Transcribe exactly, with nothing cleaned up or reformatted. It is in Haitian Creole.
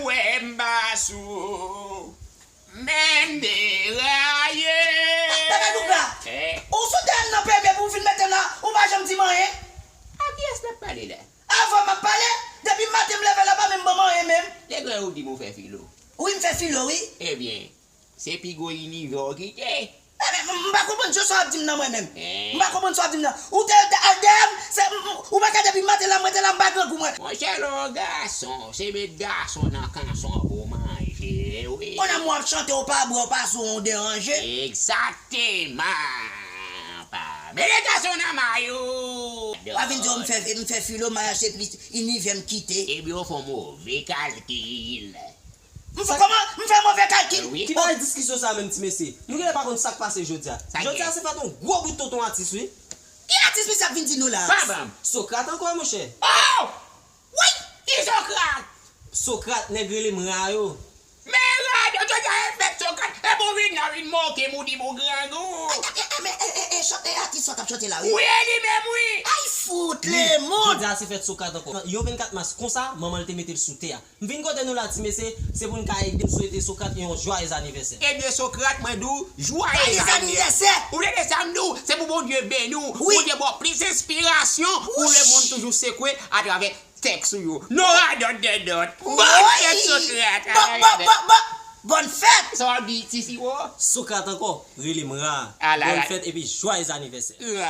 Wè m pa sou menm deraye. Bebe Douglas, ou sou dèyè m nan pebe pou w vin mete m la, ou pa janm di m anyen. A kiyès n ap pale la? Avè w m ap pale, depi maten m leve la pa menm ban m anyen menm. Legrè ou di m ou fè filo. Wi, m fè filo, wi. Ebyen, se pi gwo inivè w kite. Ebyen, m pa konprann sa w ap di m nan mwen menm. M pa konprann sa w ap di m nan. Ou te al dèyè m, se, ou pa ka depi maten la, m rete la, m pa grangou mwen. Monchè, lè w gason, se met gason nan kanson pou manje, wi. Konn a mwen ap chante, ou pa bwè, ou pa sou, ou deranje. Egzakteman. Pa mete gason nan mayo. Pa vin di w m fè, m fè filo, maryaj se plis inivè m kite. Ebyen, ou fè yon move kalkil. M fè kòman? M fè move kalkil? Wi. Ki bagay diskisyon sa menm ti mesye? Nou genlè pa konn sa k pase jodi a. Sa Jodi a gen? Se fèt yon gwo bout tonton atis wi. Ki atis misye ap vin di nou la? Pa ban m. Sokrat ankò monchè. Oh! Wi! Ki Sokrat? Sokrat nèg rele m ra yo. Men radòt yo jwe efèk Sokrat. E bon vin nan vin moke m ou di m ou grangou. E, e, e, men, e, e, e, chan- e, atis sa t ap chante la, wi. Wi, e li menm wi. Ay fout, lemonn! Jodi a se fèt Sokrat ankò. Yon vennkat mas konsa, manman l te mete l sou tè a. M vin kote nou la ti mesye, se pou n ka ede m swete Sokrat yon jwayez anivèsè. Ebyen Sokrat, mwen di w, jwayez Jwayez anivèsè! Ou tande sa m di w? Se pou Bondye beni w. Wi. Bondye ba w plis enspirasyon pou lemonn toujou sekwe atravè tèks ou yo. No radòt dèdòt. Wi. Bòn fèt Sokrat. Bon, bon, bon, bon. Bòn fèt! Sa w ap di ti siwo? Sokrat ankò, rele m ra. Ala, Bòn ala. Fèt epi jwayez anivèsè. Ra.